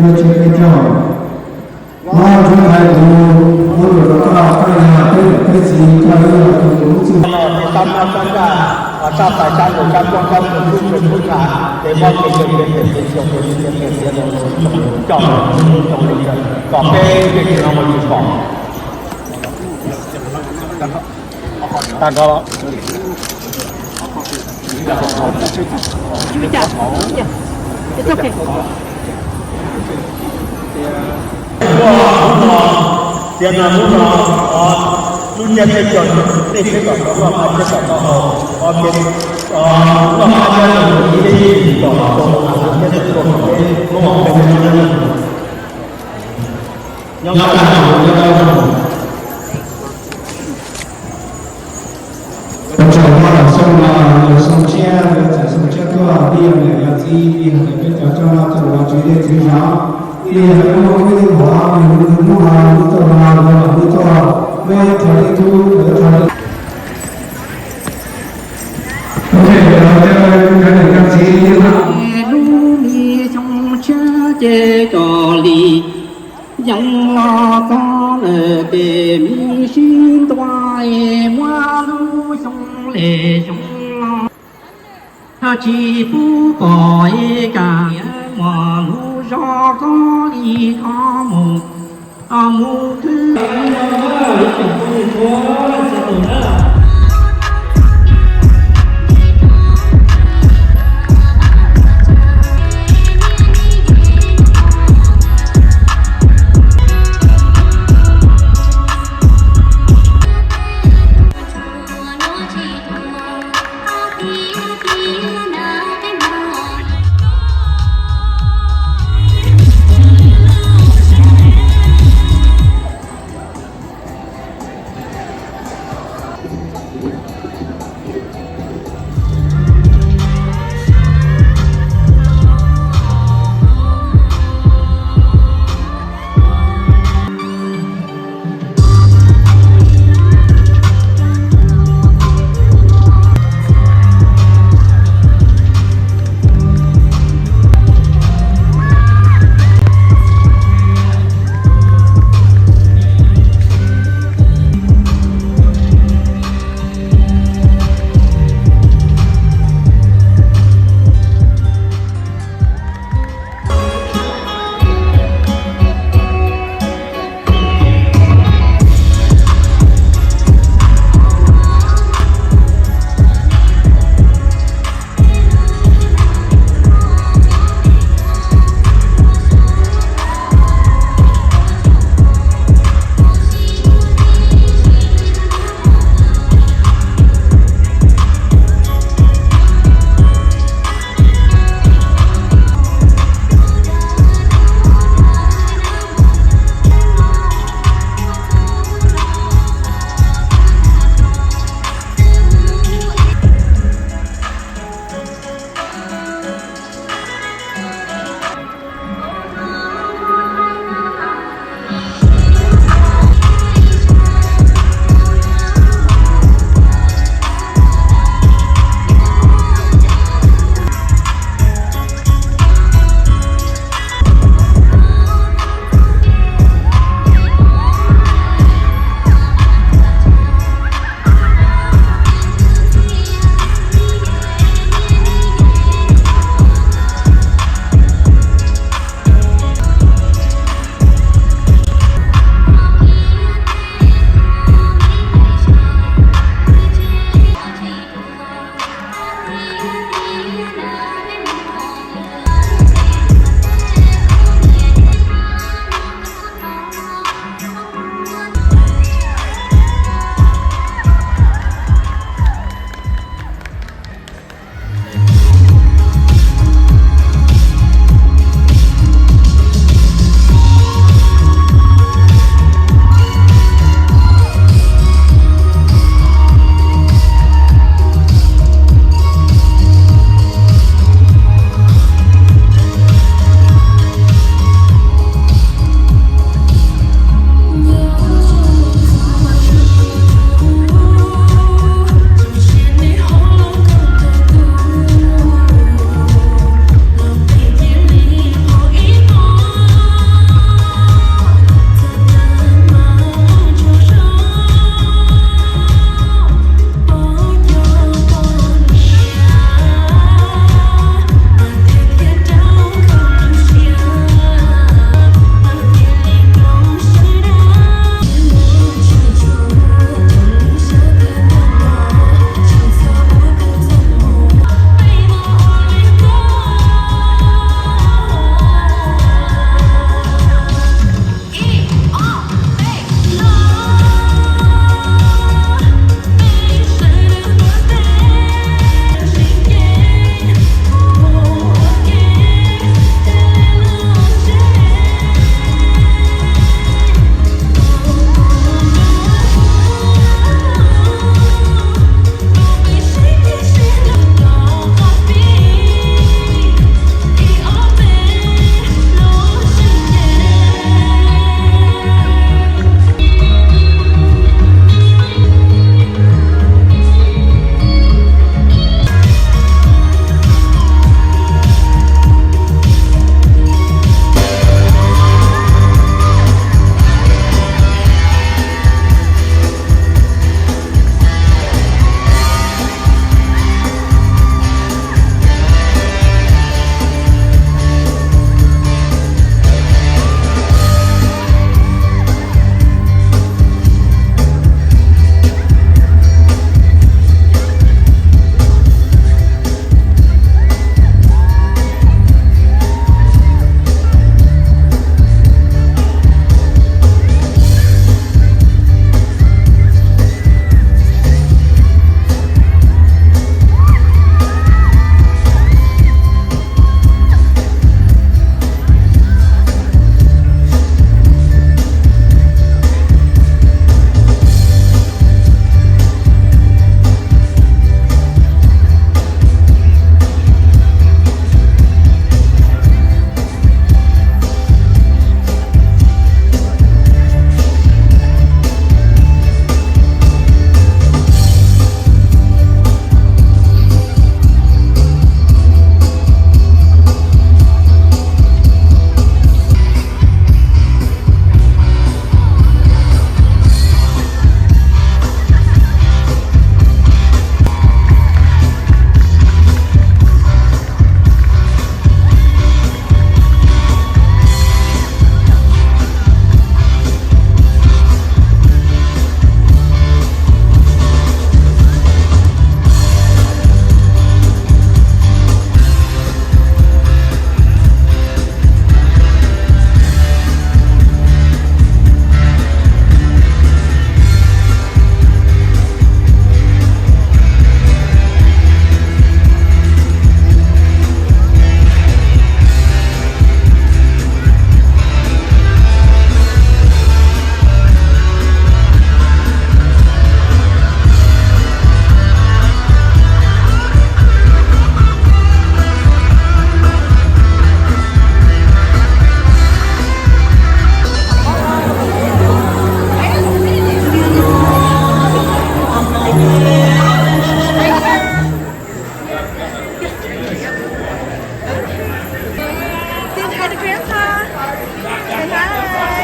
Tsis peb caug. Nov tsuav hais kuv muab lus rau koj, koj yog peb niam peb txiv, koj yog tus kuv lub txim. Tab mab tab ntaj, tab tais sab nraud sab koob sab nroog tub tub tub nrag, tes mob tes nkeeg tes phem tes xyoo tes li tes tiav tes coj mus coj li kom peb tej tsis no mus tsis pom. Tag nrho los. Tiam no hnub no, lub caij tej cog tej tsheb tom tod loj, pab tsheb tom tod haus, loj pab tsheb tom ib teb ib tom tom tom tsheb tom tom peb hnub no peb nyob nyob nyob nyob. Ua tsaug rau xyoo no, xyoo tshiab, txawm xyoo tshiab tuaj, vim yog niam yog txiv, vim yog peb cov coj noj coj ua tswv zej tswv zos, vim yog peb muaj ib tug hov, vim yog hnub no, hnub tuaj no, hnub tuaj, muaj ib qho tib tub, ib qho tib. Lub me xyoo tshiab ces cov li yeej los txog lawm ces me sib ntua es muab lub xyoo li xyoo los. Tsis pub pom es kam muaj lub zog koj li koj mus, mus twb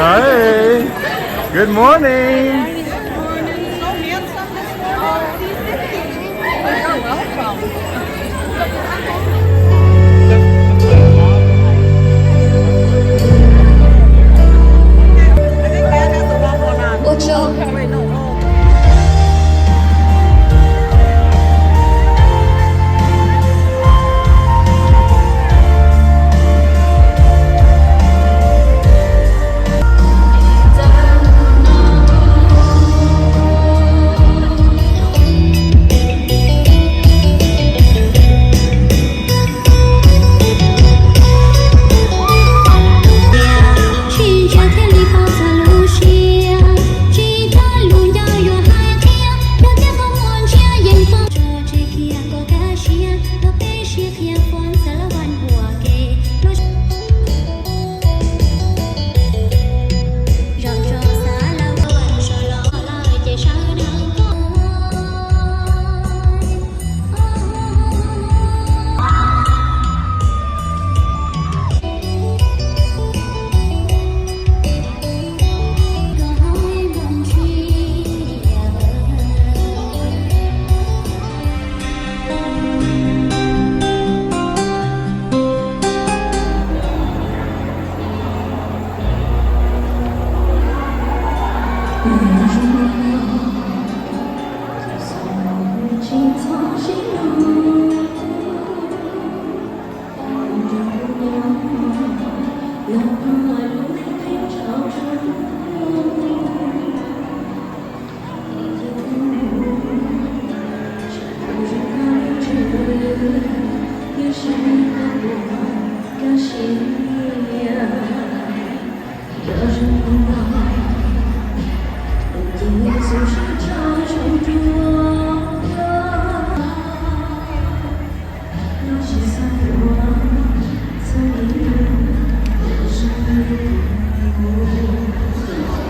Hey, good morning.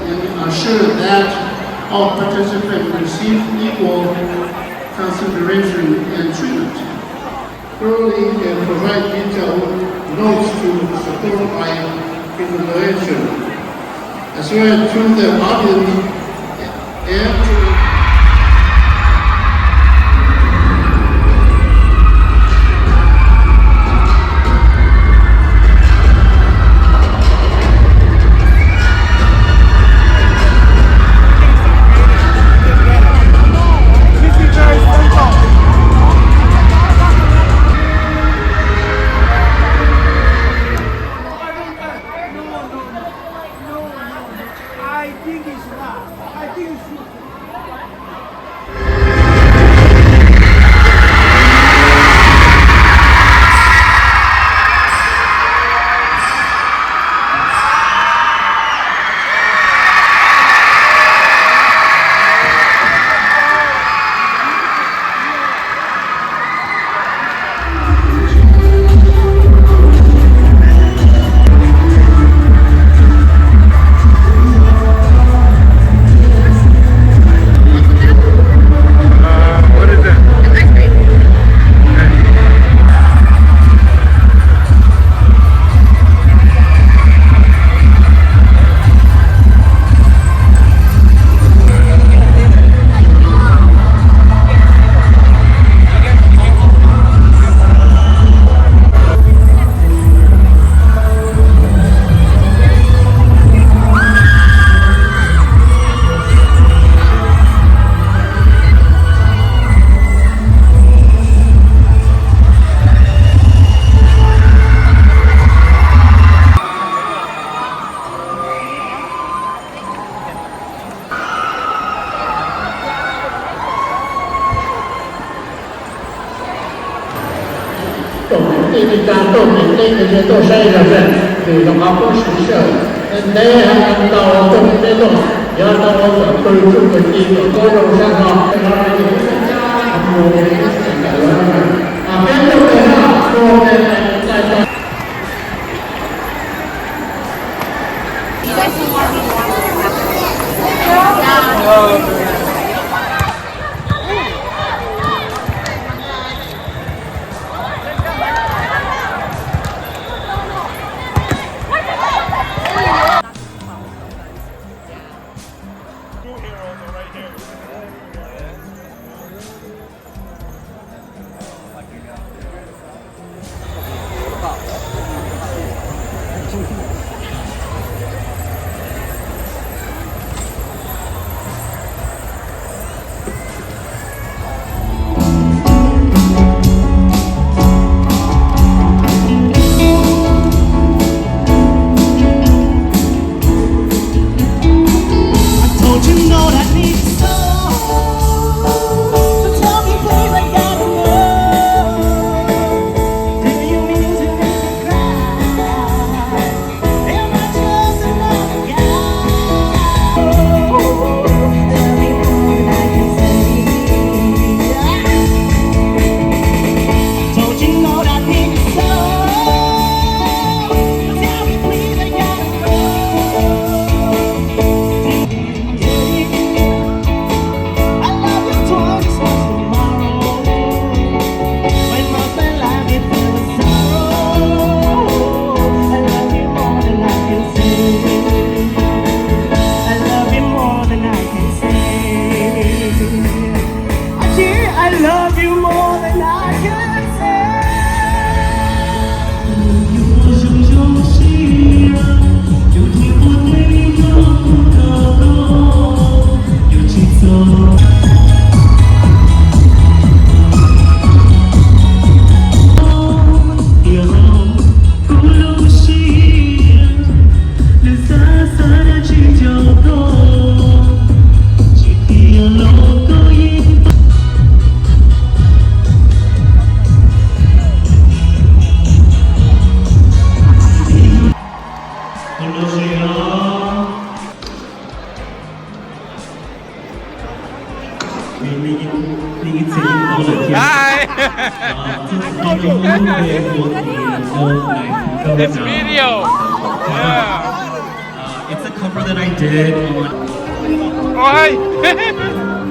And assure that all participants receive equal consideration and treatment. Thoroughly and provide detailed notes to support my evaluation. As well to the audience and to Tuaj meem tij neej tsa tuaj meem teb, tuaj saib zog seb nws zoo qhov puab siv sij hawm ntev heev, tau tuaj meem teb tuaj, yog tau ua kom pw tsuj pw ci kom puab zoo sab hlo. Peb tuaj It's video. Yeah. Uh, it's a cover that I did on. Oh, hi.